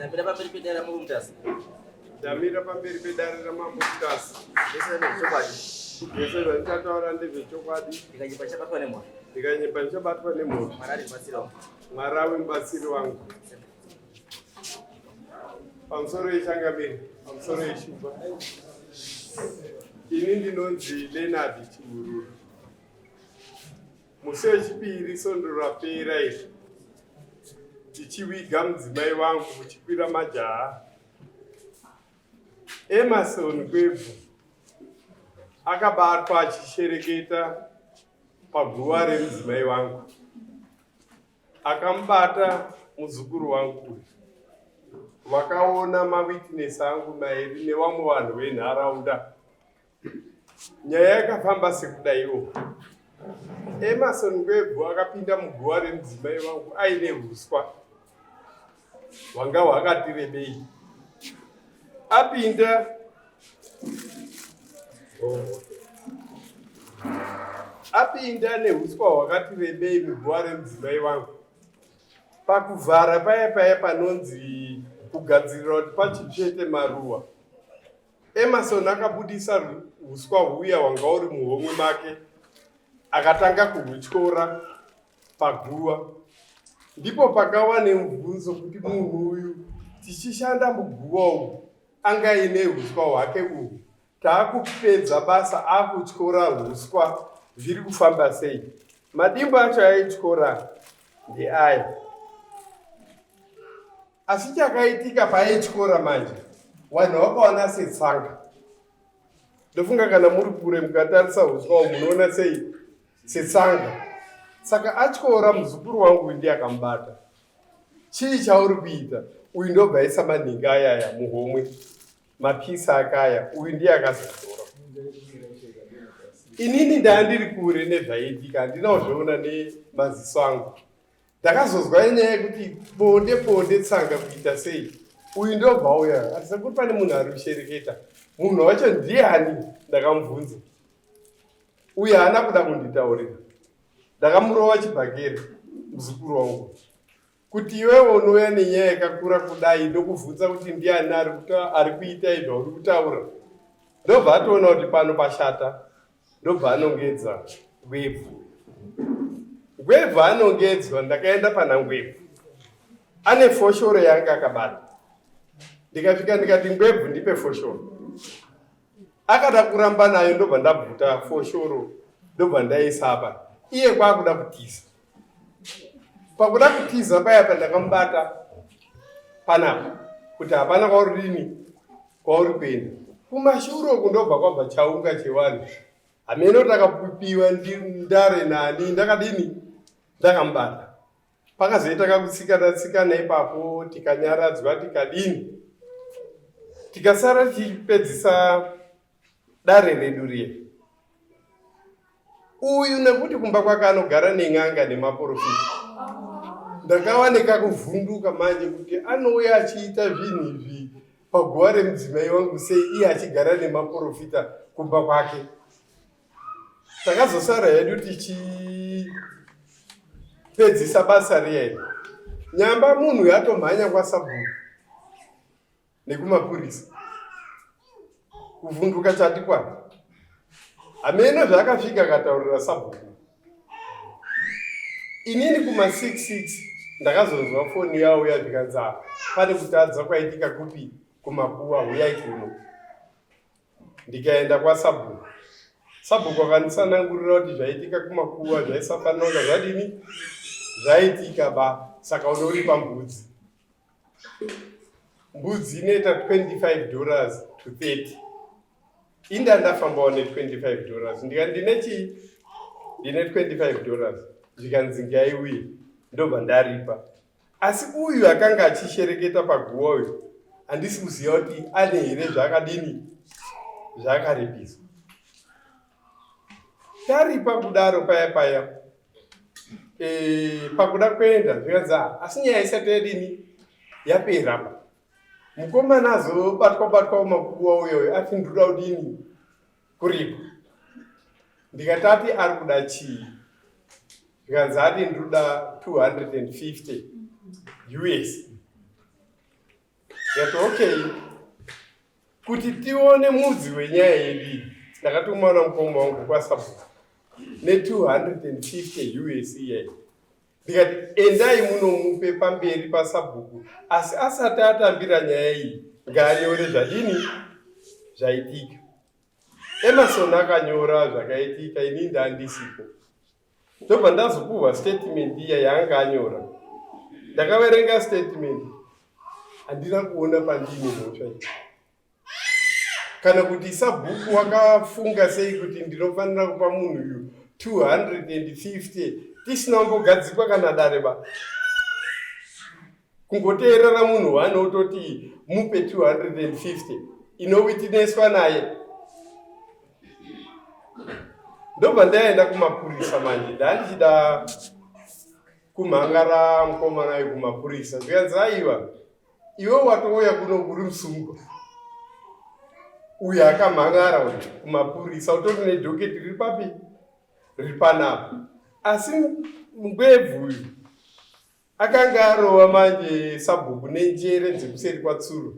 Ndamira pamberi pedare raMambo Mutasa. Ndamira pamberi pedare raMambo Mutasa. Zvese ndezvechokwadi. Zvese zvandichataura ndezvechokwadi. Ndikanyepa ndichabatwa nemhosva. Ndikanyepa ndichabatwa nemhosva. Mwari ari mubatsiri wangu. Mwari ave mubatsiri wangu. Pamusoro yechangamire, pamusoro yeshumba. Ini ndinonzi Leonard Chihururu. Musi wechipiri svondo rapera iri tichiviga mudzimai wangu kuchikwira majaha Emerson Gwebvu akabatwa achishereketa paguva remudzimai wangu. Akamubata muzukuru wangu uyu. Vakaona mawitness angu mairi nevamwe vanhu venharaunda. Nyaya yakafamba sekudaiwo. Emerson Ngwebvu akapinda muguva remudzimai wangu aine huswa hwanga hwakati rebei. Apinda apinda nehuswa hwakati rebei muguva remudzimai wangu. Pakuvhara paya paya panonzi kugadzirira kuti pachitsvete maruwa. Emerson akabudisa huswa huya hwanga uri muhomwe make akatanga kuhutyora paguva. Ndipo pakawa nemubvunzo kuti munhu uyu tichishanda muguva umu anga aine huswa hwake uhu taakupedza basa akutyora huswa zviri kufamba sei? Madimbu acho aityora ndeaya. Asi chakaitika paaityora manje vanhu vakaona setsanga. Ndofunga kana muri kure mukatarisa huswa uhu munoona sei setsanga. Saka atyora muzukuru wangu uyu ndiye akamubata. Chii chauri kuita? Uyu ndobva aisa manhingi ayaya muhomwe. Mapisi akaya uyu ndiye akazotora. Inini ndandiri kure nezvaiitika handina kuzviona nemaziso angu. Ndakazozwa nyaya yekuti bonde bonde tsanga kuita sei uyu ndobva auya ati sekuru pane munhu ari kushereketa munhu wacho ndiani ndakamubvunza uyu haana kuda kunditaurira ndakamurova chibhakera muzukuru wangu kuti iwewe unouya nenyaya yakakura kudai ndokubvunza kuti ndiani ari kuita izvo uri kutaura ndobva atoona kuti pano pashata ndobva anongedza ngwebvu ngwebvu anongedzwa ndakaenda pana ngwebvu ane foshoro yanga akabata ndikasvika ndikati ngwebvu ndipe foshoro akada kuramba nayo ndobva ndabvuta foshoro ndobva ndaisa apa iye kwakuda kutiza pakuda kutiza paya pandakamubata panapa kuti hapana kwauri kwauri kuenda kumashure uku ndobva kwabva chaunga chevanhu hameno takapiwa ndare nani ndakadini ndakamubata pakazoita kakutsikana tsikana ipapo tikanyaradzwa tikadini tikasara tichipedzisa dare redu riye uyu nekuti kumba kwake anogara nen'anga nemaporofita ndakava nekakuvhunduka manje kuti anouya achiita zvinhu izvi paguva remudzimai wangu sei iye achigara nemaporofita kumba kwake takazosara hedu tichipedzisa basa riya iri nyamba munhu yatomhanya kwasabhuku nekumapurisa kuvhunduka chati kwani hameno zvaakasvika akataurira sabhuku inini kuma 66 ndakazonzwa foni yauya zvikanzi ah, pane kutadza kwaitika kupi kumakuwa huyai kuno ndikaenda kwasabhuku sabhuku akanditsanangurira kuti zvaitika kumakuwa zvaisafanira kunga zvadini zvaitika ba saka unoripa mbudzi mbudzi inoita 25 dollars to 30 inda ndafambawo ne25 dollars ndika ndine chii ndine 25 dollars zvikanzi ngaiuye ndobva ndaripa asi uyu akanga achishereketa paguva uyu handisi kuziva kuti ane here zvaakadini zvaakaripisa taripa kudaro paya paya e, pakuda kuenda zvikanzi ah, asi nyaya isati yadini yapera pa mukomana azobatwa batwa makuwa uyoyo ati ndinoda kudini kuripa ndikati ati ari kuda chii zvikanzi ati ndinoda 250 us. Ndikati okay, kuti tione mudzi wenyaya yedu ndakatumana mukoma wangu kwasabhuku ne250 us iyayi ndikati endai munomupe pamberi pasabhuku asi asati atambira nyaya iyi ngaanyore zvadini zvaitika emerson akanyora zvakaitika ini ndandisipo ndobva ndazopuhwa statement iya yaanga anyora ndakaverenga statement handina kuona pandine mhosva iyi kana kuti sabhuku wakafunga sei kuti ndinofanira kupa munhu uyu 250 tisina kumbogadzikwa kana dare ba kungoteerera munhu one ototi mupe 250 inowitineswa naye ndobva ndaenda kumapurisa manje ndandichida kumhangara mukomana uyu kumapurisa zvikanzi aiwa iwe watouya kuno uri musungwa uyu akamhangara uyu kumapurisa utori nedhoketi riri papi riri panapa asi mungwebvu uyu Akanga arova manje sabhuku nenjere dzekuseri kwaTsuro.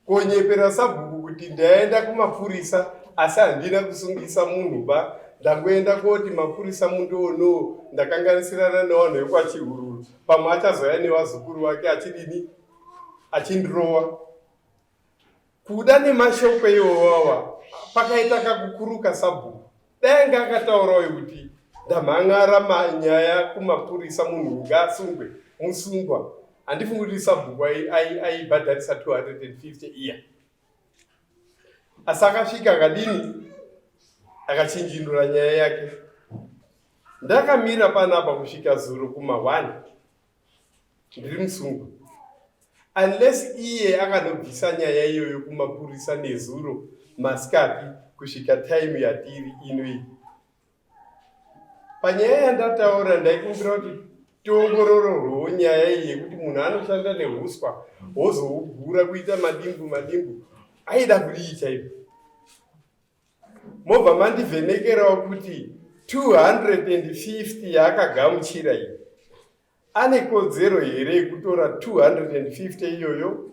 Konyepera sabhuku kuti ndaenda kumapurisa asi handina kusungisa munhu ba ndangoenda koti mapurisa mundoonowo ndakanganisirana nevanhu vekwaChihururu pamwe achazouya nevazukuru vake achidini achindirova. Kuda nemashoko iwowawa pakaita kakukuruka sabhuku dai anga akataurawo kuti ndamhan'ara manyaya kumapurisa munhu ngaasungwe musungwa handifungi kuti sabhuku aibhadharisa 250 iya asi akasvika akadini akachinjindura nyaya yake ndakamira panapa kusvika zuro kuma 1 ndiri musungwa unless iye akanobvisa nyaya iyoyo kumapurisa nezuro masikati kusvika time yatiri ino iyi panyaya yandataura ndaikumbira kuti tiongorororwewo nyaya iyi yekuti munhu anoshanda nehuswa wozougura kuita madimbu madimbu aida kudii chaipo mobva mandivhenekerawo kuti 250 yaakagamuchira iyi ane kodzero here yekutora 250 iyoyo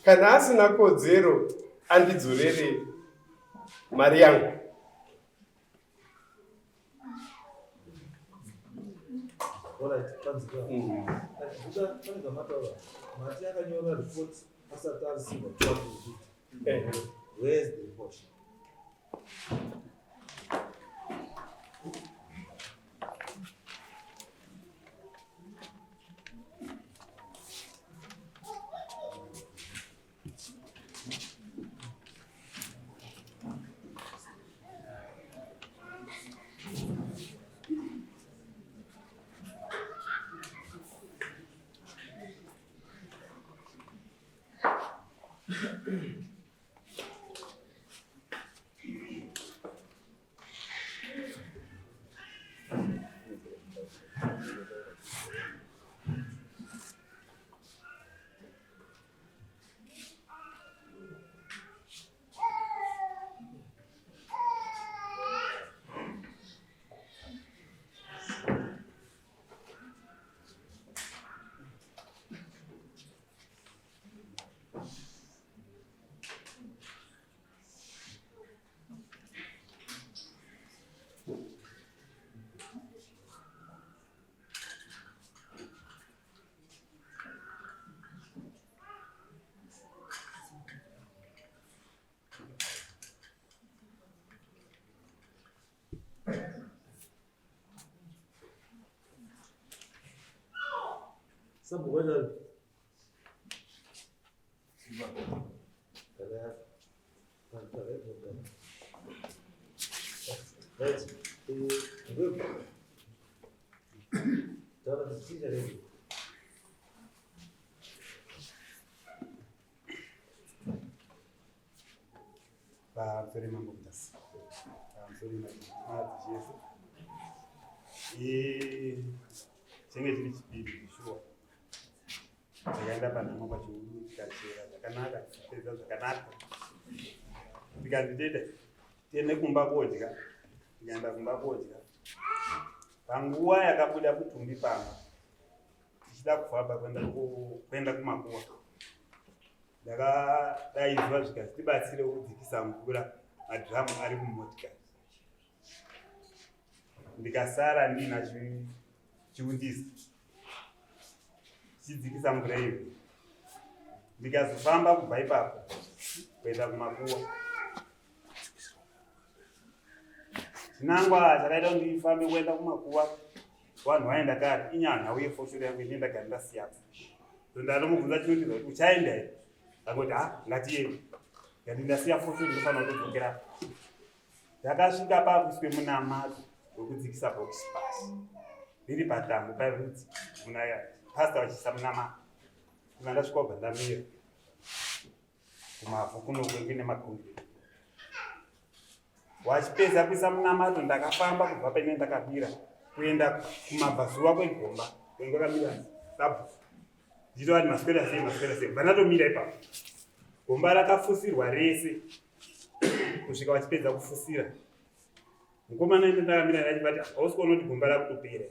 kana asina kodzero andidzorere mari yangu Mati akanyora report asati arisirwa 250. Where's the report? Sabhuku wacho Pamusoro mambo Mutasa. Pamusoro madzishe. Chenge chiri chipiri shuwa. Takaenda panhamo pachiuru tikachera zvakanaka tikapedza zvakanaka. Tikanzi tete tiende kumba kodya. Tikaenda kumba kodya. Panguva yakabuda mutumbi pamba tichida kufamba kuenda kumakuwa. Ndakadaidzwa zvikanzi tibatsire kudzikisa mvura madhiramu ari mumotikari. Ndikasara ndiina chiundisa chidzikisa mvura iyo. Ndikazofamba kubva ipapo kuenda kumakuwa. Chinangwa chakaita kuti ndifambe kuenda kumakuva vanhu vaenda kare inyaya uye foshoro yangu ine ndagara ndasiyana. Ndatomubvunza chinoti kuti uchaenda here? Akoti ha ngatiende. Ngati ndasiya foshoro ndinofanira kutodzokera. Ndakasvika pakuiswe munamato wekudzikisa bhokisi pasi. Riri patambo paiva muna pastor vachiisa munamato. Ndasvika kubva ndamira. Kumavhu kuno kuine makombiyuta. Wachipedza kuisa munamato ndakafamba kubva paine ndakabira kuenda kumabvazuva kwegomba kwengu kwakamira sabhuku ndichitova kuti maswera sei maswera sei bva ndatomira ipapo gomba rakafusirwa rese kusvika vachipedza kufusira mukomana ende ndakamira ndachibati hausi kuona kuti gomba rakutopera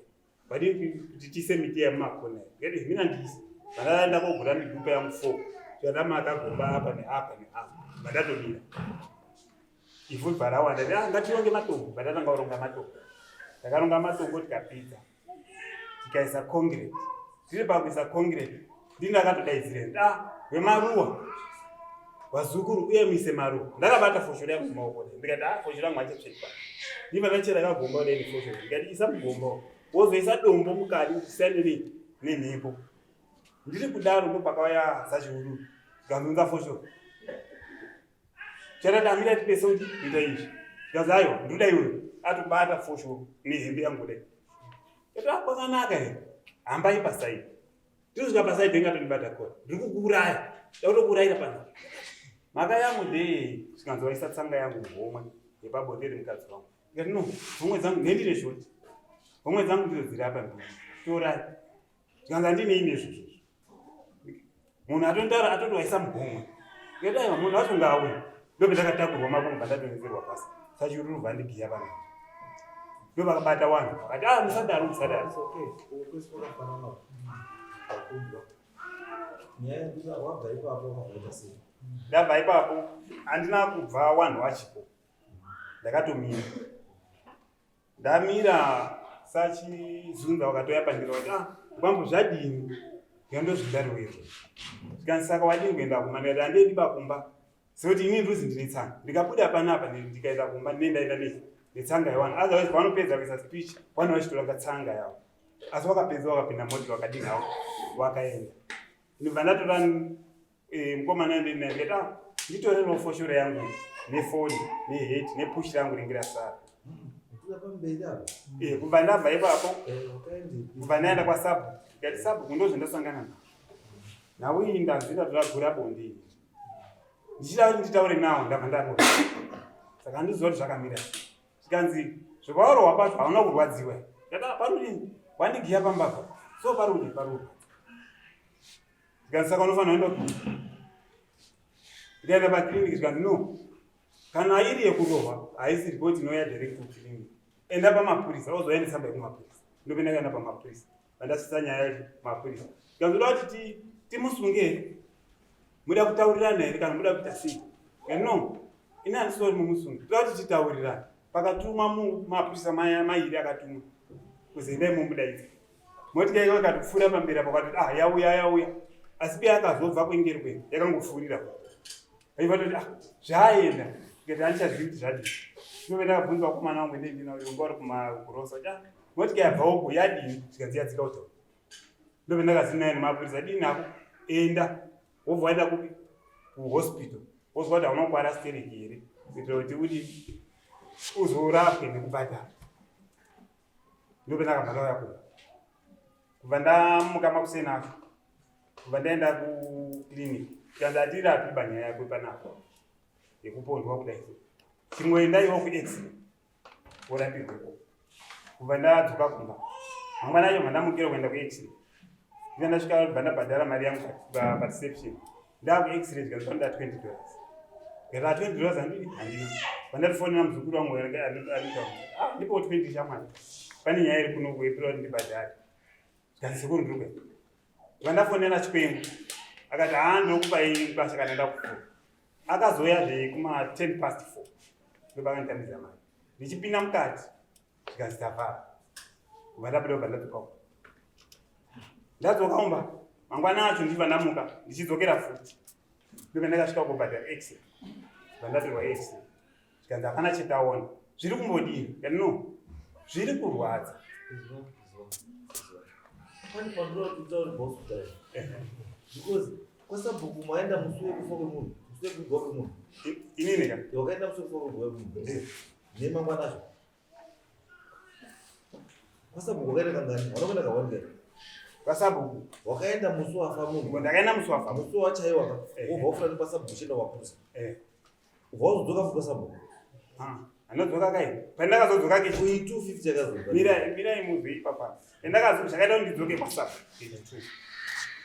Vadii kuti tiise miti yemumakona ngati mina ndiise vandaenda kogura midupa yangu fo zvandamaka gomba apa neapa neapa vandatomira ivhu bva rawanda ah, ngatironge matombo vandatanga kuronga matombo takaronga matombo tikapidza tikaisa concrete tiri pakuisa concrete ndini ndakatodaidzira ah wemaruwa vazukuru uye muise maruwa ndakabata foshoro yangu mumaoko ndikati ah foshoro yangu haichatsvekwa ndibva ndachera kagomba kudai nefoshoro ndikati isa mugomba wozoisa dombo mukati kuti siyane nei nemhepo ndiri kudaro ndopakauya zachiururu ndikanzunza foshoro Chara damira tipese kuti kuita izvi. Zvikanzi aiwa ndoda iwe. Atobata foshoro nehembe yangu kudai. Ati ah kwakanaka here? Hambai pasaidi. Ndosvika pasaidi ingatondibata kona. Ndiri kukuuraya. Ndakutokuurayira pano. Mhaka yangu ndeyei? Zvikanzi waisa tsanga yangu muhomwe yepabonde remukadzi wangu. Ndikati no, homwe dzangu ndendine shoti. Homwe dzangu ndidzo dziri apa mbiri. Torai. Zvikanzi handinei nezvozvo. Munhu atontaura atoti waisa muhomwe. Ndikati aiwa munhu wacho ngaauye. Ndopendakatakurwa makumbo ndadonhedzerwa pasi. Sachiruru vandigiya pano. Ndovakabata wanhu. Vakati ah musadaro musadaro. It's okay. Ukwesi kwakafanana. Pakundwa. Nyaya yekuti wabva ipapo wakabvaita sei? Ndabva ipapo handina kubva wanhu wachipo. Ndakatomira. Ndamira sachizunza wakatouya pandiri wakati ah kwambo zvadini ndikandozvindarwirwa zvikanzi saka wadini kuenda kumba ndikati handiendi pakumba sekuti ini nduzi ndine tsanga ndikabuda panapa ndikaenda kumba ndine ndaenda netsanga yewana otherwise pavanopedza kuisa speech vana vachitoranga tsanga yavo asi wakapedza wakapinda moti wakadini havo wakaenda ndibva ndatora Eh, mukomana ende naye ndikati ah, nditorerewo foshoro yangu nefoni neheti nepush rangu ringe rasara eh, kubva ndabva ipapo eh, kubva ndaenda kwasabu ndikati sabu ndozvandasangana nazvo nhau iyi ndanzi ndatoragura bonde iyi ndichida kuti nditaure nawo ndabva ndaro saka handiziva kuti zvakamira sei zvikanzi zvepawarohwa pacho hauna kurwadziwa ndati ah, parudini wandigiya pambavha so parudi parurwadza Zvikanzi saka unofanira kuenda kuclinic. Ndikaenda paclinic zvikanzi no. Kana iri yekurohwa haisi report inouya direct kuclinic. Enda pamapurisa wozouya netsamba yekumapurisa. Ndopenda kaenda pamapurisa. Vandasvitsa nyaya yacho kumapurisa. Zvikanzi uda kuti timusunge here? Muda kutaurirana here kana muda kuita sei? Zvikanzi no. Ini handisi kuti mumusunge. Toda kuti titaurirane. Pakatumwa mapurisa mairi akatumwa. Kuzi endai momudaidza. Motika iyo ikatopfuura pamberi apo kwatoti ah yauya yauya asi piya akazobva kwengeri kwe yakangopfuurira aiva toti ah zvaenda ndikati handichazivi kuti zvadii ndove ndakabvunza vakomana vangu ende ndina uyo vari kumagurosa kuti ah motika yabva uko yadini zvikanzi yadzika kuta ndove ndakazinaye nemapurisa dini nako enda wobva waenda kupi kuhospital wozwa kuti hauna kukwara stereki here kuitira kuti udi uzorapwe nekubhadhara ndopendakabva ndauya kuno kubva ndamuka makuseni acho kubva ndaenda kuclinic tikanzi hatirapi banyaya yako panapa yekupondwa kudai so chingoendaiwo kuexi worapirweko kubva ndadzoka kumba mangwana acho mandamukira kuenda kuexi ndika ndasvika bva ndabhadhara mari yangu pareception ndakuexray zvikanzi panoda 20 dollars ndikati 20 dollars handidi handina vandatifonera muzukuru wangu ah, ndipo 20 shamwari pane nyaya iri kuno kuepira kuti ndibhadhare zvikanzi sekuru ndiri kuenda vandafonera chikwengu Akati haa ndinokupai mkwasha kana ndakufura. Akazouya zve kuma 10 past 4 ndopakanditambidza mari. Ndichipinda mukati zvikanzi tavhara. Kubva ndabuda kubva ndadzoka uko. Ndadzoka umba mangwana acho ndichibva ndamuka ndichidzokera futi. Ndobva ndakasvika kubhadhara x. Bva ndatorwa x. Zvikanzi hapana chetaona. Zviri kumbodii? Ndikati no. Zviri kurwadza. Pane pandinoda kuti utaure boss kudai. Because kwasabhuku maenda musi wekufa kwemunhu, musi wekugwa kwemunhu. Inini ka? Wakaenda musi wekufa kwemunhu. Eh. Nemangwana acho. Kwasabhuku wakaenda kangani? Wakaenda kawani kai? Kwasabhuku. Wakaenda musi wafa munhu. Ndakaenda musi wafa. Musi wachaiwa ka. Eh. Wobva wafura nekwasabhuku uchienda kwapusa. Eh. Ubva wazodzoka futi kwasabhuku. Ah, anodzoka kai? Pandakazodzoka ke Uyi 250 yakazodzoka. Mirai, mirai muzwe ipapa. Pandakazo zvakaita kuti ndidzoke kwasabhuku.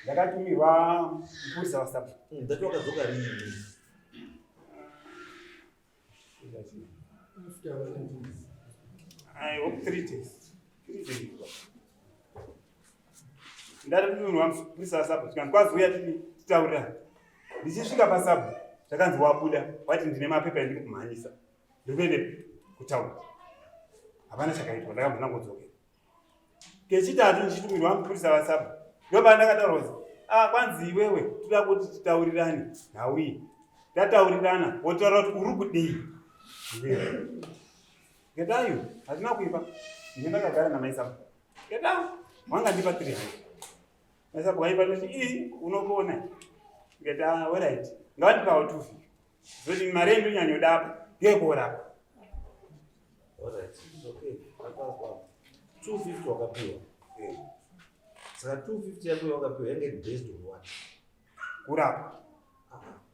Ndakatumirwa mupurisa wasabhuku. Ndati wakadzoka rini? I hope 3 days. 3 days. Ndatumirwa mupurisa wasabhuku. Zvikanzi kwazi uya titaurirane. Ndichisvika pasabhuku zvakanzi wabuda wati ndine mapepa endiri kumhanyisa. Ndiri kuende kutaura. Hapana chakaitwa ndakabva ndangodzokera. Kechitatu ndichitumirwa mupurisa wasabhuku. Ndopandakataura kuti ah kwanzi iwewe toda kuti titaurirane nhau iyi. Tataurirana wotaura kuti uri kudei. Iwewe. Getayo hazvina kuipa. Ndine ndakagara namai Sabu. Geta wangandipa 300. Mai Sabu waipa ndoti ii unopona. Geta ah, alright. Ngawandipawo 250. Zoti mari yendonyanyoda apa ngeyekurapa. Alright, it's okay. Akazwa. 250 wakapiwa. Eh, Saka 250 yako wakapiwa yange iri based on what? Kurapa.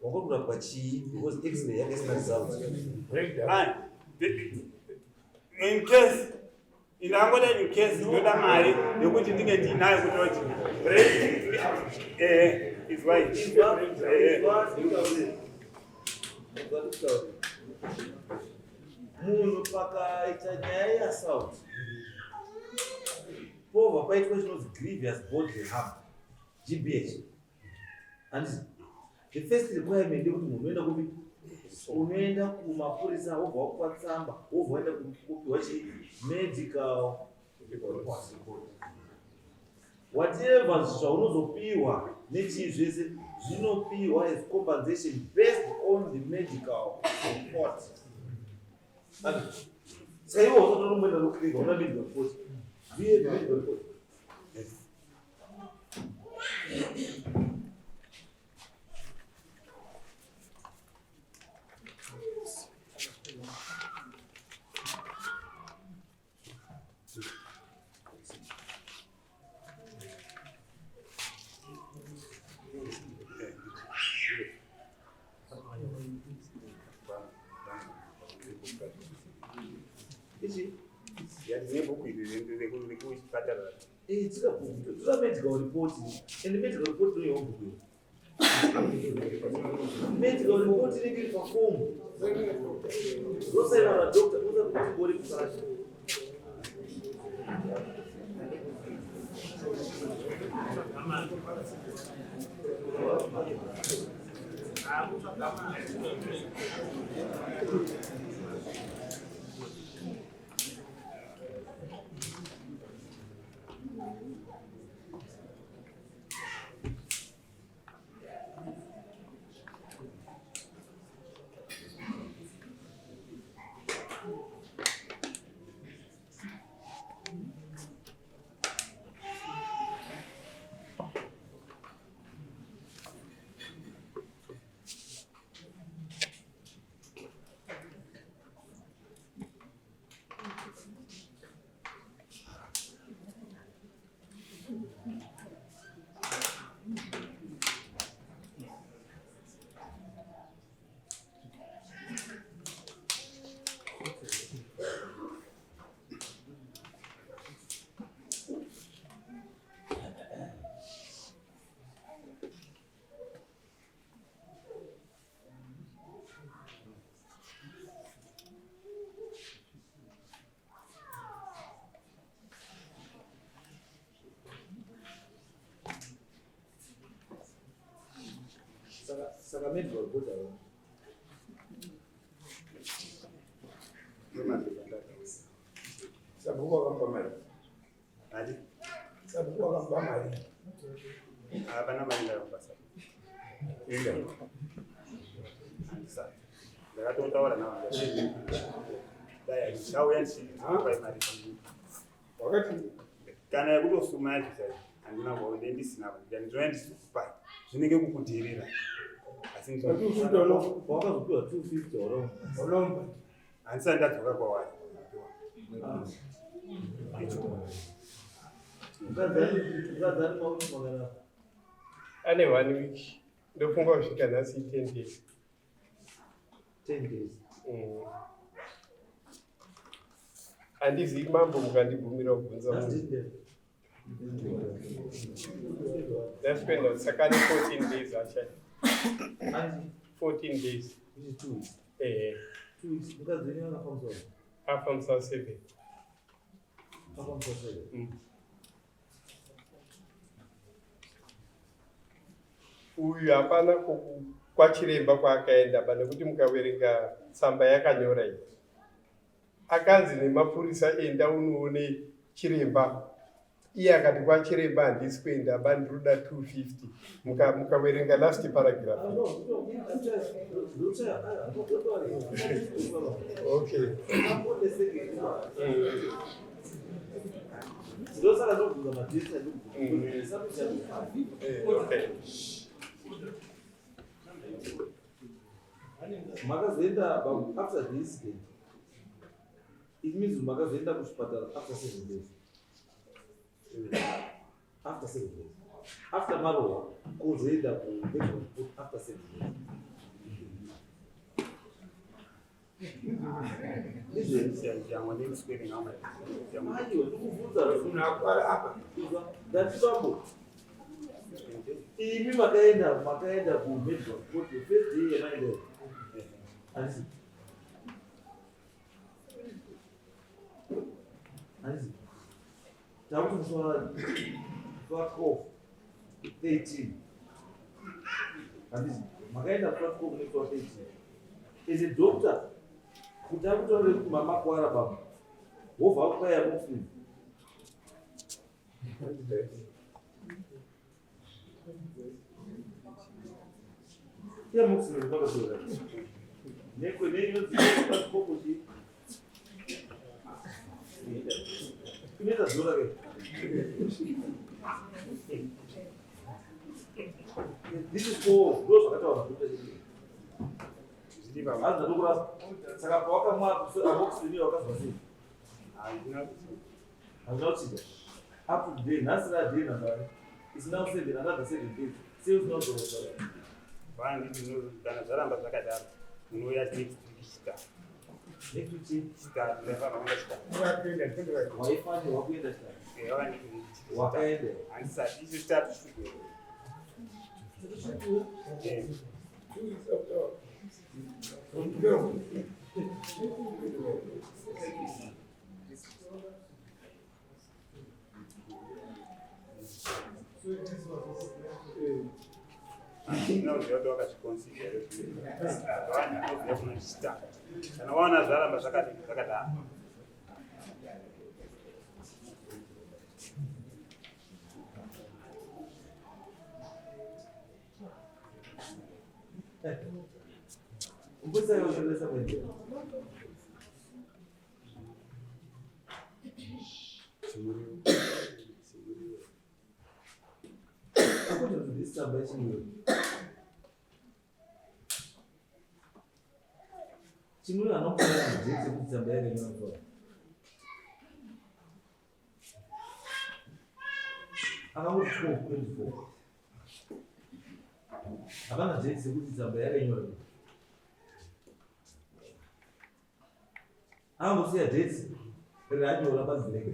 Wanga kurapwa chii? Because x-ray yange isina results. Ah, in case indangoda in case ndoda mari yekuti ndinge ndiinayo kutoti eh izwai. Izwa, Eh, izwa, ndikutaurire. Izwa, ndikutaurire. Munhu pakaita nyaya yeassault povha paitwa chinonzi grievous bodily harm GBH handiti the first requirement ndekuti munhu unoenda kupi unoenda kumapurisa wobva wakupa tsamba wobva waenda kupiwa chi medical report whatever zvaunozopiwa nechii zvese zvinopiwa as compensation based on the medical report. Saka iwe usatonomboenda nokirika una medical report. Do you have a medical report? Yes. Ichi? Nebhuku iri rekuchipatara. Eh, tira bhuku, tira medical report. And medical report ndoyawo bhuku iri. Medical report inenge iri pafomu. Rosaina nadoctor, unoza kuti gore kusaracho. Saka medical report ayo. Sabhuku wakamupa mari. Ati? Sabhuku wakamupa mari. Hapana mari ndakamupa sabhuku. Inga. Handisati. Ndakatotaura navo. Dai ndauya ndichikupai mari. Wakati Kana yekutosuma yacho chaiyo handina kuva ndisina ndinouya ndichikupai. Zvinenge kukudherera. Asi wakazopiwa 250 oro. Olomba. Handisati ndadzoka kwavari. Mukadzi mauti makana. Ane one week. Ndofunga kusvika nhasi 10 days. 10 days. Handizivi mambo, mukandibvumira kubvunza That's munhu. it then. Ndaspenda saka ane 14 days achai. Anji, 14 days. which is 2 weeks. Ehe. 2 weeks. Mukadzi wenyu akafambiswa. Afa musi wa 7. Akafambiswa 7. Uyu hapana kwachiremba kwaakaenda pa, nekuti mukaverenga tsamba yakanyora iyi, akanzi nemapurisa, "Enda unoone chiremba." Iye akati, "Kwachiremba handisi kuenda ba, ndinoda 250." Mukaverenga last paragraph. Ah, no, no, no, Okay. Ndosaka ndobvunza madates. Okay. Makazoenda after the incident, it means makazoenda kuchipatara after 7 days, after 7 days after marohwa, kuzoenda kumedical report after 7 days. Yangu ndiswere ngama. Aiwa, ndikubvunza ndati, bambo, imi makaenda kumedical report the first day yamaenda, handisi takuti musi wa 12 13, handisi makaenda musi wa 12 nemusi wa 13 as a doctor kuti akutaurire kuti mamakwara, baba, wobva akupai amoxicillin? Amoxicillin makatora nekwe neinonzi koko chi inoita zora ke. This is for ndo zvakataura doctor chii. Zviri pa Hanzi ndokurasa. Saka pawakamwa amoxicillin wakazwa sei? Handina kuti. Hazvina kuchinja up to day. Nhasi raday number is now 7, another 7 days. Sei usina kuzorora? Vanditi kana zvaramba zvakadaro unouya next week Chitatu. Next week chii? Chitatu ndaifanira kuenda Chitatu. Waifanirwa kuenda Chitatu? Eh, vanditi Wakaenda? Handisati, icho Chitatu chikuenda. Eh. Handina kuziva kuti wakazviconsider. Vandinoziva kuna Chitatu kana waona zvaramba zvakadii zvakadaro. Mupurisa yoshandisa kuendera. Chimuriwo. Chimuriwo. According to this tsamba yechimuriwo, chimuriwo anokuona madates ekuti tsamba yakanyorwa, akangoti 12 24, hapana dates ekuti tsamba yakanyorwa. Angosiya dates ranyora pablank,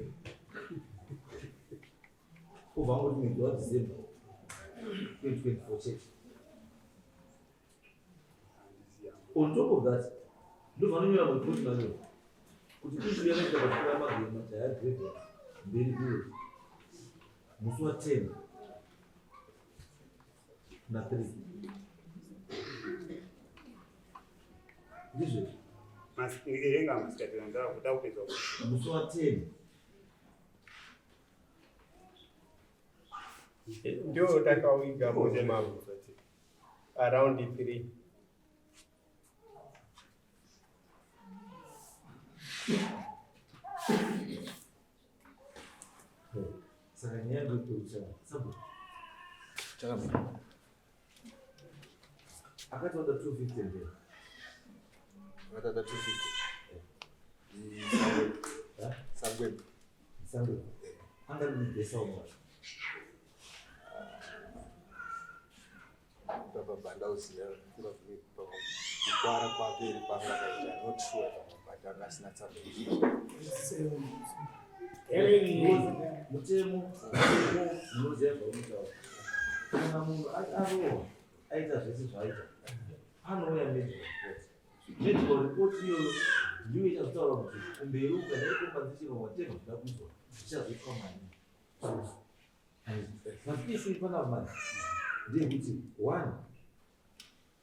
obva angoti mwedzi waDecember 2024 chete. On top of that, ndovanonyora muripoti manyora kuti issue yakaita pachikora magema chaya graveyard mberi village musi wa10 na3. Ndizvo. Enga masikati ndakupedza. Musi wa 10. Ndio takawiga muzi mambo around 3. Saka nyaya ndokuita sabu. Chakamira. Akati wada 250 mbele. Akati 250. Sangwe. Sangwe. Sangwe. Anga ndibesa umwe. Baba bandauziya kukwara kwake iri panga akaita not sure but anga asina tsamba. Mutemo unoziva zvaunotaura. Kana munhu arohwa aita zvese zvaaita anouya medical report. Medical report iyoyo ndiyo ichazotaura kuti kumberi uku kana iri compensation or whatever zvida kuitwa zvichazoitwa mari. But issue ipanapa manje ndeyekuti one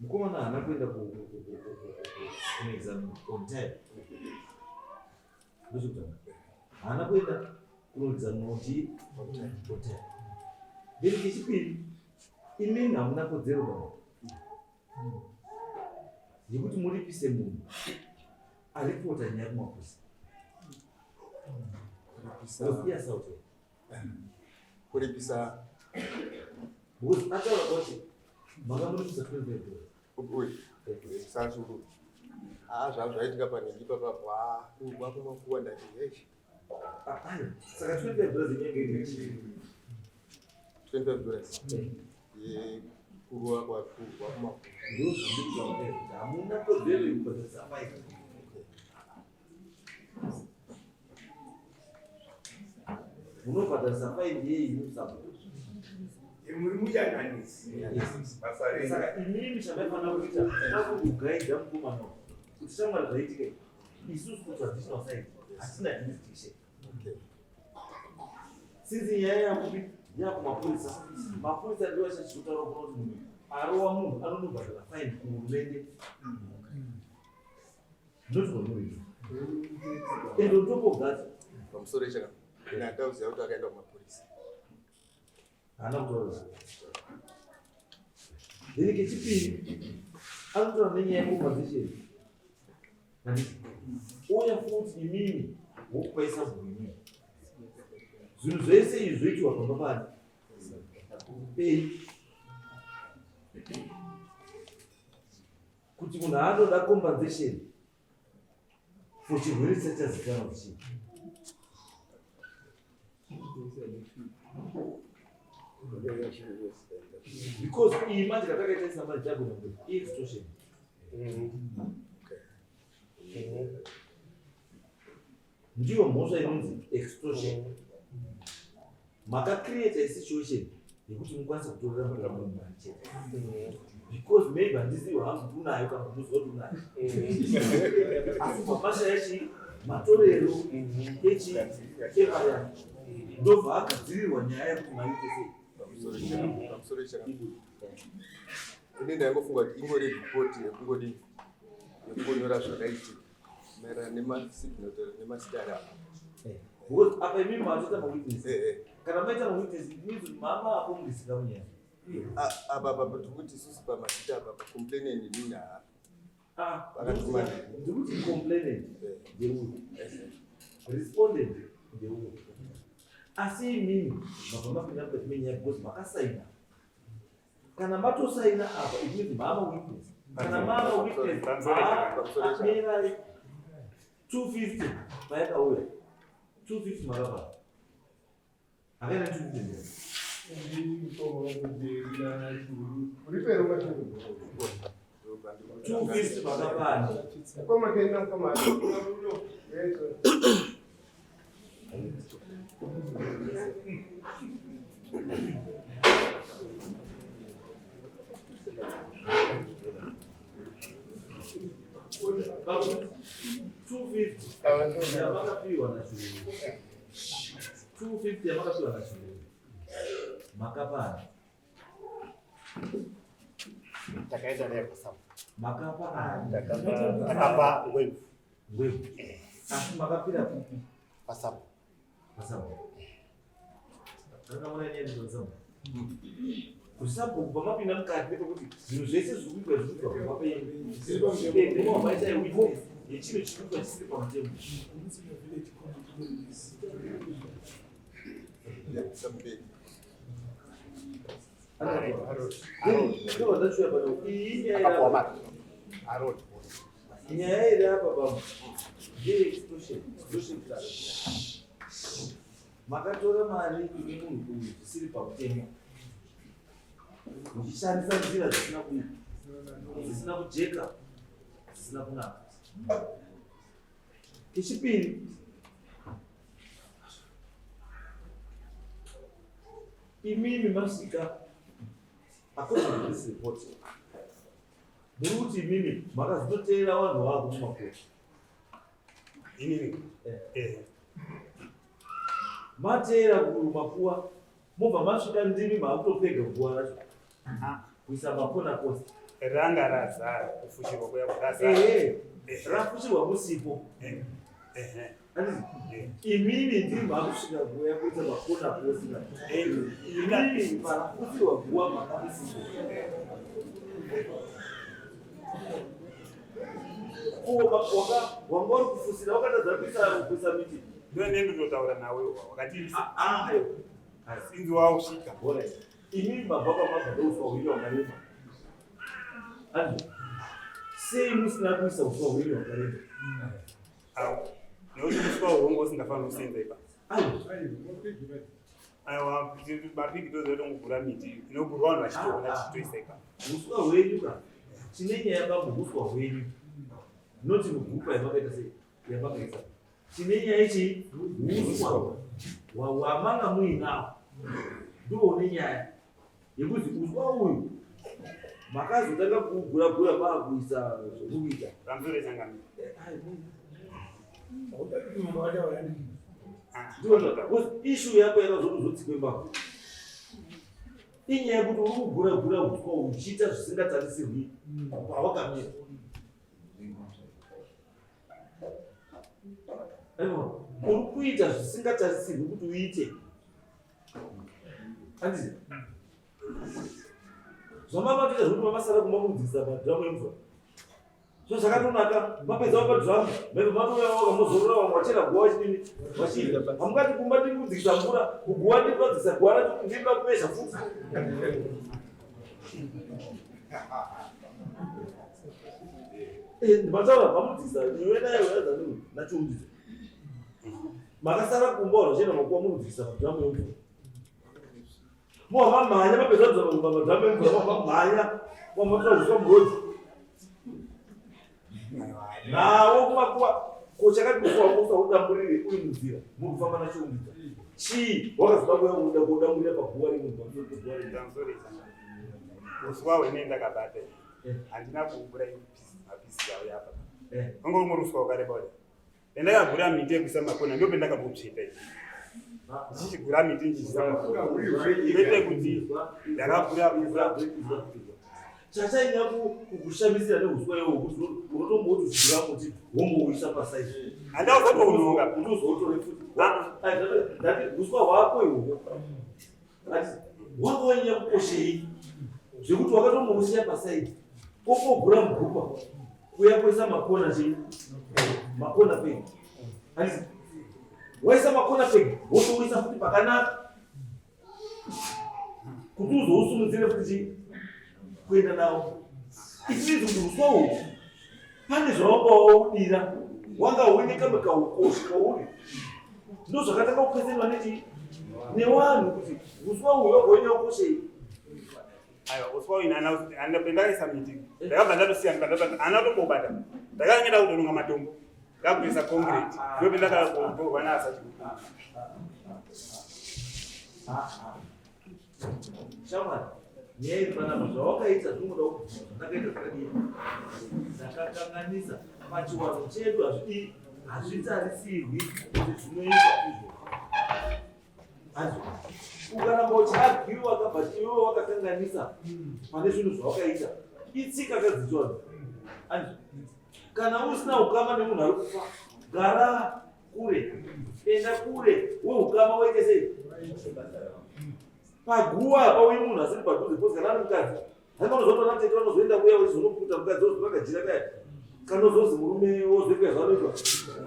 mukomana haana kuenda kunoexamine on time. Ndozvekutanga. Haana kuenda kunoexamine on time. Then kechipiri, imimi hamuna kodzero baba yekuti muripise munhu aripota nyaya kumapurisa. Kuripisa. Kuripisa. Because ataura kuti makamuripisa 25 dollars. Sasuru. Ah, zvaitika panhingi papapo. Ah, wakumakuwa ndati hey. Saka 25 dollars inenge iri 25 dollars. Yekuruwa kwakumakuwa. Ndozvandiri kutaura. Hamuna kodzero yekubhadharisa faini. Munobhadharisa faini yei musapo? Muri muyananisi. Basa renyu. Saka imimi chamaifanira kuita kwakugaidha mukomana kuti shamwari zvaitika isusu kutraditional side hatina jurisdiction. Since nyaya yakupi yakumapurisa, mapurisa ndiwo achachizotaura kuona kuti munhu arowa munhu anonobhadhara faini kuhurumende. Not kwamuridzi. And on top of that, Pamusoro ichaka. Ndauziva kuti akaenda kumapurisa. Haana kutaura. Then kechipiri, anotaura nenyaya yecompensation. Handiti? Ouya futi imimi wokupai sabhuku imimi. Zvinhu zvese izvi zvoitiwa pamba pani pei kuti munhu anoda compensation for chirwere chisati chazivikanwa kuti chii. Because iyi manje katakaita isamari chagona kuti i-extortion. Ndiyo mhosva inonzi extortion. Makacreate a situation yekuti mukwanise kutorera munhu mari chete. Because maybe handizivi hangu kuti unayo kana kuti unoziva kuti unayo. Asi mapasha echi matorero echi emari yake. Ndobva agadzirirwa nyaya yekuti mari ite sei. Pamusoro ichaka. Ini ndaingofunga kuti ingori ripoti yekungodii yekungonyora zvakaitika maererano nemasignal nemasita ari apa. Because apa imimi matoita mawitness. Kana maita mawitness it means kuti mama akomurisi kamunyaya. Apa apa tikuti isusu pamasita apa pacomplainant inini Ah, ndikuti complainant ndeuyu, respondent ndeuyu. Asi imimi mabva mapinda mukati menyaya because makasaina. Kana matosaina apa it means mama witness. Kana mama witness amirai 250 payakauya 250 makapa. Akaenda 250. 250 makapani. 250 yamakapiwa naChirungu. 250 yamakapiwa naChirungu. Makapani. Takaenda naye kwasamu. Makapa ani? Takapa ngwevu. Ngwevu. Asi makapira kupi? Pasamu. Pasamu. Rakaona nyaya dzasamu. Kusabhuku kubva mapinda mukati nepekuti zvinhu zvese zviri kuitwa zviri kuitwa kubva penyu. Maita witness yechinhu chiri kuitwa chisiri pamutemo. Nyaya iri apa baba ndeye-extortion, extortion charge. Makatora mari kune munhu uyu zvisiri pamutemo muchishandisa nzira dzisina ku dzisina kujeka dzisina kunaka. Chechipiri, imimi masvika according to this report muri kuti imimi makazototeera vanhu vavo mumakoti. Inini? Eh. Eh. Mateera kumakuwa mobva masvika ndimi maakutopega guwa racho Ah. kuisa makona post. Ranga razara kufushirwa kuya razara. Ehe, Eh. rafushirwa musipo. Eh. Ehe. Handiti? Eh. Imimi ndimi maakusvika guya kuita makona post. Eh. Imimi parafushirwa guwa makamusipo. Ko wanga uri kufusira wakatadza kuisa miti. Ndiwe nendinotaura nawe wakati Ah, ah, ayo. inzi wausvika. Alright. Imimi mabva kwamabva ndouswa hwenyu hwakareba. Handiti? Sei musina kuisa uswa hwenyu hwakareba? Awo. Nekuti uswa uhongo usingafaniri kusenza ipa. Ayo. Aiwa, mapigi toziva tongogura miti inogurwa vanhu vachitoona tichitoisa ipa. Uswa hwenyu ka tine nyaya bambo uswa hwenyu noti mugupa yamakaita sei yamakaisa tine nyaya ichi uswa wamanga muinawo ndiwo une nyaya yekuti uswa uyu makazotanga kuugura gura maakuisa zvokuita. Pamusoro changamire. Issue yako yakazotozotsikwe mbako inyaya yekuti uri kugura gura uswa uchiita zvisingatarisirwi pawakamira. Aiwa, uri kuita zvisingatarisirwi kuti uite. Handiti? Zvamamatoita zvekuti mamasara kumba mukudzikisa madhiramu emvura. Zvo zvakatonaka, mapedza mapadhiramu, maibva matouya wakamozorora vamwe vachera guwa vachidini vachiita. Hamungati kumba ndiri kudzikisa mvura, kuguwa ndiri kudzikisa guwa racho ndiri kuda kumezha futi. Mataura mamudzikisa, iwe naye uratidza nini nachiundidzo. Makasara kumba vanhu vachienda makuwa mukudzikisa madhiramu emvura. Mova mamhanya mapedza kudzika madhiramu emvura, mava mamhanya wamatora uswa murodhi. Nawo kumakuwa ko chakati uswa uswa udamburire uri munzira muri kufamba nachiundidza. Chii wakazoda kuuya kuda kudamburira paguwa remunhu pamusoro peguwa remunhu. Pamusoro changamire. Uswa hwene ndakabata. Eh. Handina kuugura mapisi auya apa. Eh. Wanga uri uswa wakareba kudai. Pendakagura miti yekuisa makona ndo pendakabopsveta iyi. Ndichichigura miti ndichiisa makona. Kwete kuti ndakagura gura. Chachainya kukushamisira neuswa iwowo kuti unotomboti uchigura muti wombouisa pasaizi. Handauzotounonga. Kuti uzoutore futi. Ah. Ndati uswa hwako ihwohwo. Ati wanga wanyanya kukoshei zvekuti wakatombousiya pasaidi kokogura mugupa kuya kuisa makona chii makona peg. Handiti? Waisa makona peg wotouisa futi pakanaka kuti uzousumudzire futi chii kuenda nawo. It means kuti uswa uhu pane zvawanga waudira wanga huine kamwe kaukoshi kauri ndo zvakatanga kupesenwa nechi newanhu kuti uswa uhu wanga wanyanya kukoshei. Aiwa, uswa uyu pendakaisa miti ndakabva ndatosiya hana tombobata. Ndakanga ndakutoronga matombo. Ndakutoisa concrete. Ndo pendakatorwa naasachikuru. Shamwari, nyaya iri panapa zvawakaita zvinoda kuti zvandakaita zvakadii ndakakanganisa pachiwanhu chedu hazvidii hazvitarisirwi kuti zvinoitwa izvo. Hazvo ukaramba uchiargiwa kabva iwewe wakakanganisa pane zvinhu zvawakaita. Itsika kadzichona. Andizvo. Kana usina ukama nemunhu ari kufa, gara kure, enda kure, weukama waite sei? Paguva pauyi munhu asiri padhuze, because kana ari mukadzi, haiba unozotoona tete vanozoenda kuya vachizonoputa mukadzi wozotora kajira kaya. Kanozozi murume wozoita zvanoitwa.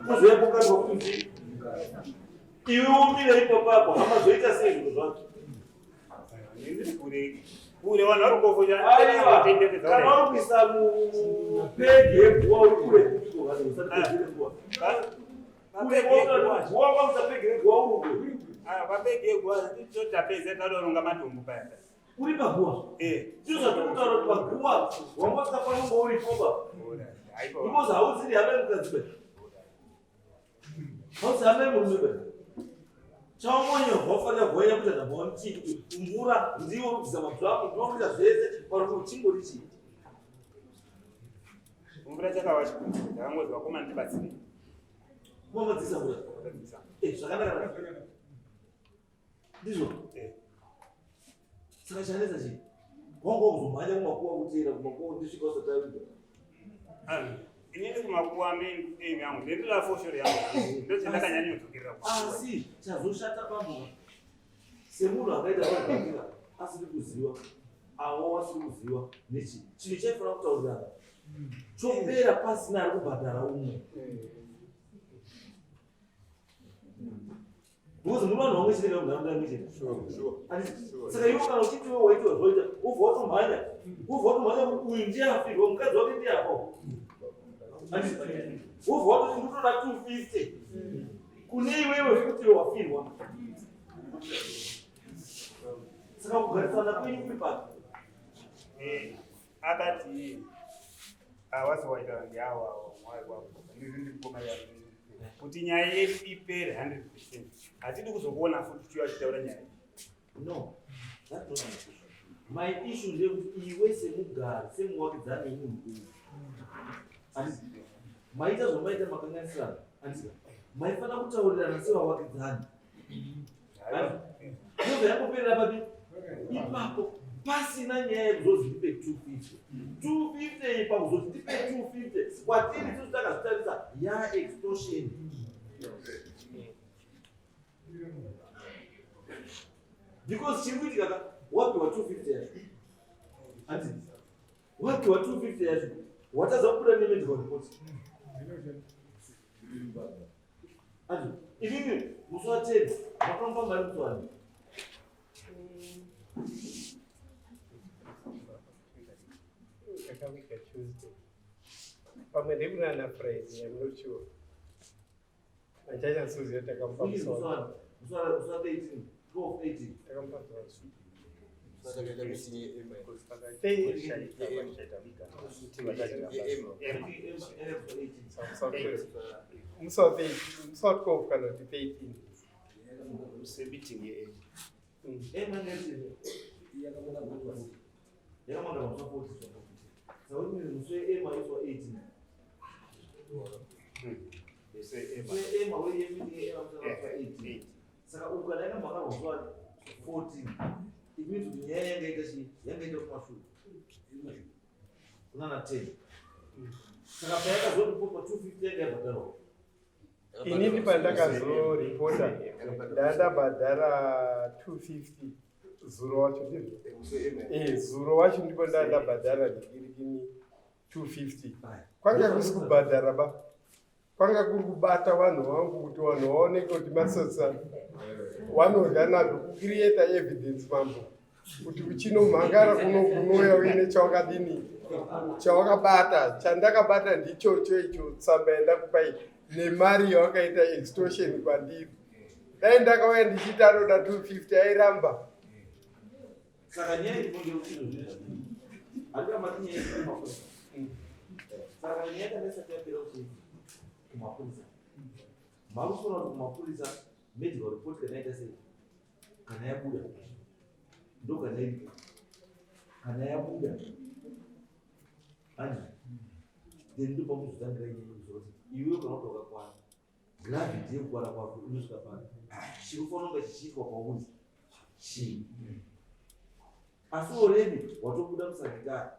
Kozouya pokatwa kuti iwe womira ipapo apo, hama zoita sei zvinhu zvacho? Ndiri kure kure, vanhu vari kufocha. Aiwa, kana uri kuisa mupegi yeguva uri kure kupiko vanhu usati pegi reguva. Kure guva kwamusa pegi reguva uri kure. Papegi yeguva totapedza tadoronga matombo paya. Uri paguva. Eh. Ndizvo zvatiri kutaura kuti paguva wanga usikafaniri kunge uripoba. Because hausiri hama yemukadzi be. Hausi hama yemurume be. Chaungonye wafanira kuenda kuita number one chii kuti mvura ndiwo uri kubvisa madhuramu, ndiwo uri kuita zvese, pari kuti chingori chii. Mvura chakava chikuru, ndakangozi vakomana ndibatsirei. Kumamadzisa mvura. Vakadzisa. Eh, zvakanaka. Ndizvo. Eh. Saka chanetsa chii? Wanga wakuzomhanya kumakuwa kuteera kumakuwa ndisvika usati aviga. Ah, inini kumakuwa main aim yangu ndinoda foshoro yangu, ndochandakanyanyodzokerera kumakuwa. Asi chazoshata pamwe semunhu akaita vaakira asiri kuziva, avo vasiri kuziva nechi chinhu chaifanira kutaurirana chopera pasina ari kubhadhara umwe, because muri vanhu vamwe chete munharaunda imwe chete. Saka iwe kana uchiti iwe waitwa zvoita, wobva watomhanya, wobva watomhanya kuti uyu ndiye afirwa, mukadzi wake ndiye afa, wobva watoti ndinotoda 250 kune iwewe futi wafirwa. Saka kugarisana kwenyu kuri papi? Eh, akati awasi waita ngeawa ndikoma kuti nyaya yedu ipere 100%, hatidi kuzokuona futi uchiuya uchitaura nyaya iyi. No, that's not my issue. My issue ndeyekuti iwe semugari, semuwakidzani wemunhu uyu, handiti maita zvamaita, makanganisirana, handiti maifanira kutaurirana sevawakidzani, ndobva yangoperera papi ipapo, pasina nyaya yekuzozi ndipe 250 250 ipa kuzoti ndipe 250 kwatiri isusu takazvitarisa ya extortion, because chiri kuitika ka, wapiwa 250 yacho, handiti wapiwa 250 yacho, watadza kubuda nemedical report. Handiti inini musi wa10 makamupa mari musi wani? Ndakaviga Tuesday, pamwe ndekunana Friday, I'm not sure, handichanyatsoziva. Takamupa musi musi wa wani? Musi wa 13, 12, 18. Takamupa musi wa Saka takaita meeting yeEMA. YeEMA. Musi wa 13, musi wa 12 kana kuti 13. Semeeting ye Yakamanda musi wa 14, saka musi weEMA isi wa 18. SeEMA. WeEMA, wemeeting yeEMA musi wa 18. Saka ukana yakamhaka musi wa 14, it means kuti nyaya yangaita chii, yangaita kumashure kunana 10. Saka payakazoripotwa 250 yanga yabhadharwa. Inini pandakazoripota ndandabhadhara 250 zuro wacho, ndizvo? Eh, zuro wacho ndipo ndandabhadhara ndikirikini 250. Kwanga kusi kubhadhara ba, kwanga kuri kubata vanhu vangu kuti vanhu vaoneke kuti matsotsa vanodya nazvo, kucreata evidence, mambo, kuti uchinomhangara kuno kunouya uine chawakadini, chawakabata. Chandakabata ndichocho icho, tsamba yandakupai nemari yawakaita extortion kwandiri. Dai ndakauya ndichiti anoda 250, airamba. Saka nyaya iripo ndeyekuti izvozvi handingamati nyaya iri kumapurisa. Saka nyaya kana isati yapera kuti kumapurisa, makufanira kuti kumapurisa medical report kana yaita sei, kana yabuda, ndo kana iripo, kana yabuda, handi then ndo pamuzotangira nyaya yekuzoti iwe kana kuti wakakwana, gravity yekukwana kwako inosvika pano, chinofanira kunge chichiitwa kwauri chii. Asi already watobuda musakitari.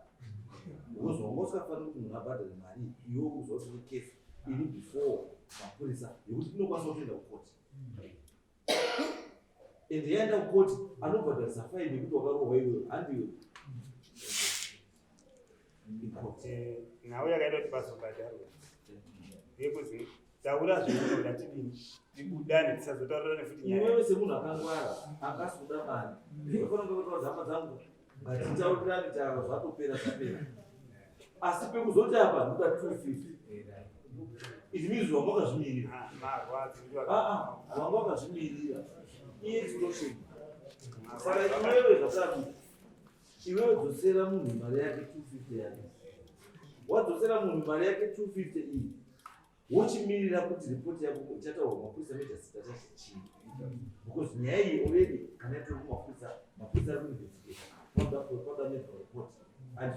Because wanga usikafaniri kuti munhu abhadhare mari iwe uziva kuti une case iri before mapurisa yekuti inokwanisa kutoenda kukoti. And yaenda kukoti anobhadharisa fine yekuti wakarohwa iwewe handiwe ikoti. Nhau yakaita kuti pazobhadharwa ndeyekuzi taura zveunoda tidini tibudane tisazotaurirane futi nyaya. Iwewe semunhu akangwara angasi kuda mari unofanira kunge wataura hama dzangu ngatitaurirane taura zvatopera zvapera asi pekuzoti apa ndoda 250 it means wanga wakazvimirira. Ah, marwadzi ndiwo Ah, ah, wanga wakazvimirira iye extortion. Saka iwewe zvakati iwewe dzosera munhu mari yake 250 yake, wadzosera munhu mari yake 250 iyi, wochimirira kuti ripoti yako ichataurwa kumapurisa major chacho chii, because nyaya iyi already kana yatori kumapurisa, mapurisa ari kuinvestigate, panoda medical report and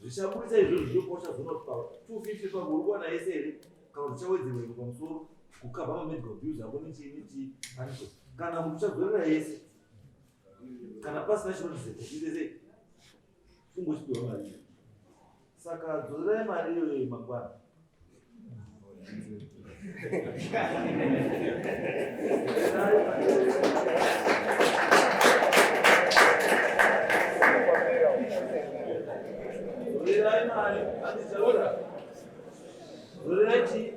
zvichaburisa izvozvo ndopauchazoona kuti pa 250 pako uri kuwana yese here kana kuti uchawedzerwa iko pamusoro kucover mamedical bills ako nechii nechii aniko, kana kuti uchadzorera yese kana pasina chinotizeta chiite sei ungochipiwa mari iyo. Saka dzorerai mari iyoyo mangwana. Dzorerai mari, handichaura. Dzorerai chi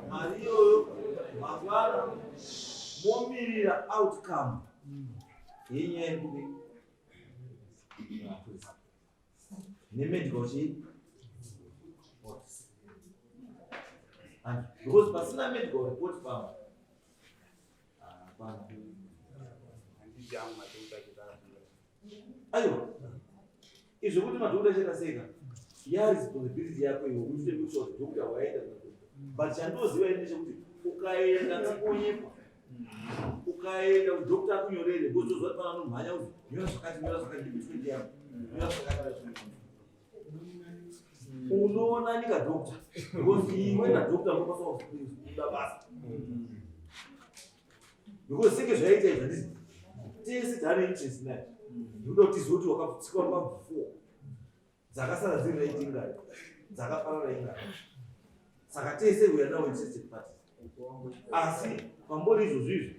mari iyoyo mangwana, momirira outcome yenyaya yekuti mapurisa nemedical chi report. And because pasina medical report pamwe hapana. Handiti angu madhokota achitaura. Aiwa, izvo kuti madhokota achaita seka ya responsibility yako iwe uchite make sure kuti dhokota waenda kuna dhokota, but chandoziva ini ndechekuti ukaenda ngakonyepa, ukaenda kudhokota akunyorere, because uzoziva kuti pana anomhanya uzi nyora zvakati, nyora zvakati, ndipe 20 yangu, nyora zvakati, nyora zvakati. Unoona nika dhokota because iwe nadhokota munokwanisa kubuda basa because senge zvaita izvi handisi tese taane interest naye ndikuda kuti tizive kuti wakatsikwa mbabvu four dzakasara dziri right ingari, dzakaparara ingari, saka tese we are now interested parties. Asi pambori izvozvo izvo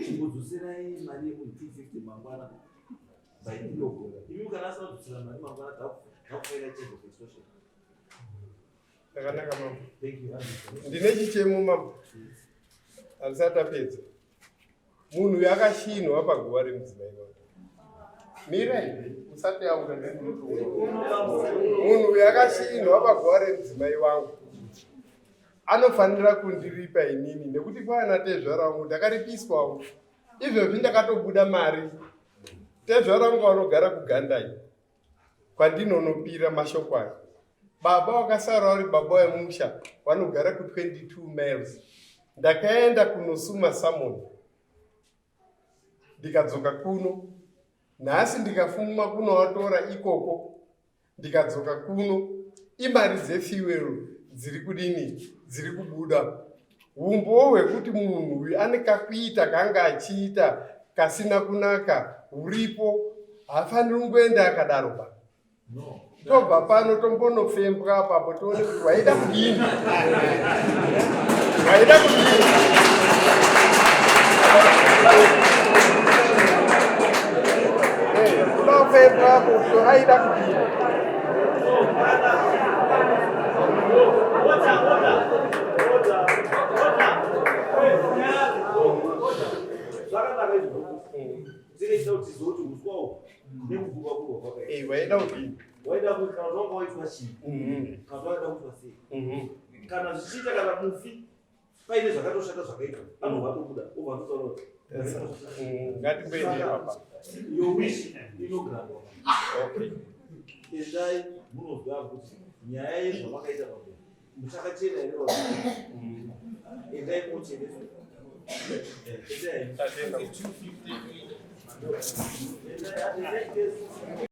chimbodzoserai mari yemunhu 250 mangwana by 3 o'clock. Imi kana asina kudzosera mari mangwana takufaira charge of extortion. Zvakanaka mama. Thank you, Andrew. Ndine chichemo mama, handisati tapedza. Munhu uyu akashinwa paguva remudzimai wake. Mirai, usati auda. Munhu uyu akashinwa paguva remudzimai wangu, anofanira kundiripa inini nekuti kwana tezvara wangu ndakaripiswawo. Izvozvi ndakatobuda mari, tezvara wangu vanogara kuGandai kwandinonopira mashoko aya. Baba wakasara vari baba vemusha vanogara ku22 miles. Ndakaenda kunosuma summon, ndikadzoka kuno nhasi, ndikafuma kunovatora ikoko, ndikadzoka kuno. Imari dzefuel dziri kudini, dziri kubuda. Umbowo hwekuti munhu uyu ane kakuita kaanga achiita kasina kunaka huripo. Haafaniri kungoenda akadaro pa. No. Tobva pano tombonofembwa apapo tione kuti waida kudini, waida kudini. Kunofembwa apo kuti aida kudini. Order, order, order, order. Order. Zvakanaka izvo. Dzinoita kuti tizive kuti uswa uhu nekuguka kurwa kwakaita. Waida kudini? Waida kuti kana kuti wanga waitwa chii? Kana kuti waida kuitwa sei? Kana zvichiita kana mufi paine zvakatoshata zvakaitwa, anobva atobuda obva atotaura kuti Ngatimboendei papa. Your wish inograntwa. Okay. Endai munozwa kuti nyaya yezvamakaita pamberi muchakachena here vanhu? Endai mocheneswa. Endai. Tatenda. Endai, endai.